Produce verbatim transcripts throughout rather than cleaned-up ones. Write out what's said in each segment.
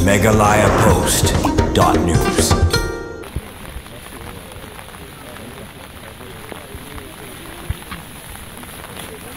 Meghalaya Post dot news.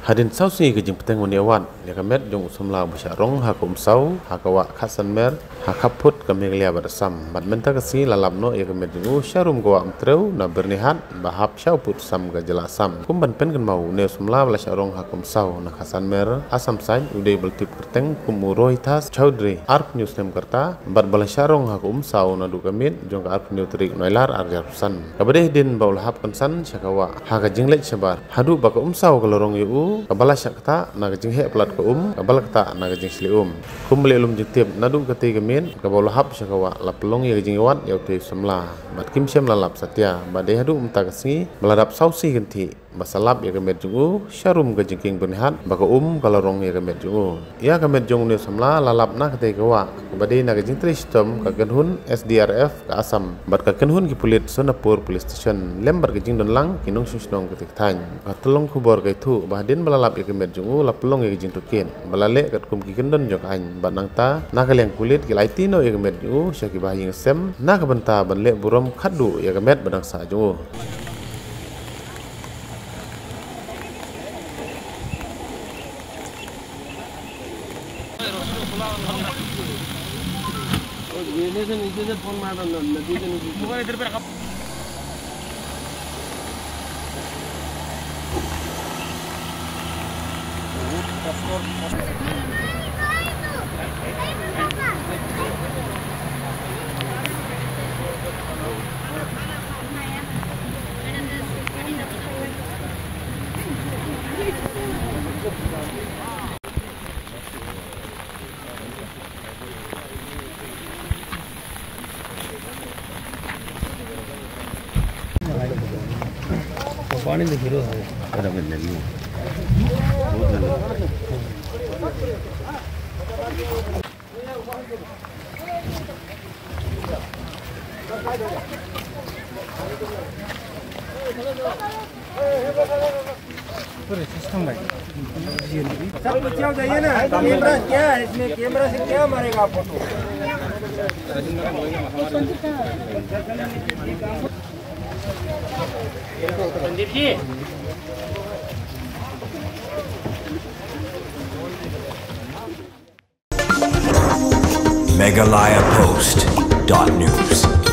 Hadien saw sngi ka jingpteng u Niawat ïa ka met jong u samla ba shah rong ha ka Umsaw, ha ka wah Khasanmer, ha khappud ka Meghalaya bad Assam. Bad mynta ka sngi la lap noh ïa ka met jong u sha rum ka wah Umtrew na Byrnihat ba hap sha u pud Assam ka jylla Assam. Kum ban pynkynmaw, une u samla ba la shah rong ha ka Umsaw na Khasanmer, Assam side, u dei ba la tip kyrteng kum u Rohita Chowdhury, arphew hynñiew snem ka rta, bad ba la shah rong ha ka Umsaw naduh ka miet jong ka arphew hynñiew tarik Nailar arhajar arphew san. Kaba dei hadien ba u la hap kynsan sha ka wah ha ka jingleit shabar, haduh ba ka Umsaw ka la rong ïa u, kaba la shah ktah na ka jingheh palat ka um, kaba la ktah na ka jingshlei um. Kum ba leh lum jingtip, naduh katei ka miet kaba u la hap sha ka wah, la pynlong ïa ka jingïawad ïa utei u samla. Bad kim shym la lap satia, bad dei haduh mynta ka sngi ba la dap saw sngi kynthih ba sa lap ïa ka met jong u sha rum ka jingkieng Byrnihat, ba ka um ka la rong ïa ka met jong u. Ïa ka met jong une u samla la lap na katei ka wah kaba dei na ka jingtrei shitom ka kynhun S D R F ka Assam bad ka kynhun ki pulit Sonapur Police Station lem bad ka jingdon lang ki nongshong shnong katei ka thaiñ. Ka tyllong khubor ka ïathuh ba hadien ba la lap ïa ka met jong u la pynlong ïa ka jingtohkit ba la leh katkum ki kyndon jong ka aiñ, bad nangta na ka liang pulit ki la aiti noh ïa ka met jong u sha ki bahaïing sem na ka bynta ban leh burom khatduh ïa ka met ba dang sah jong u. पूरे सिस्टम भाई। सब पीछे हो जाइए ना, कैमरा क्या है इसमें, कैमरा से क्या मारेगा आप फोटो? संदीप जी। Meghalaya Post dot news.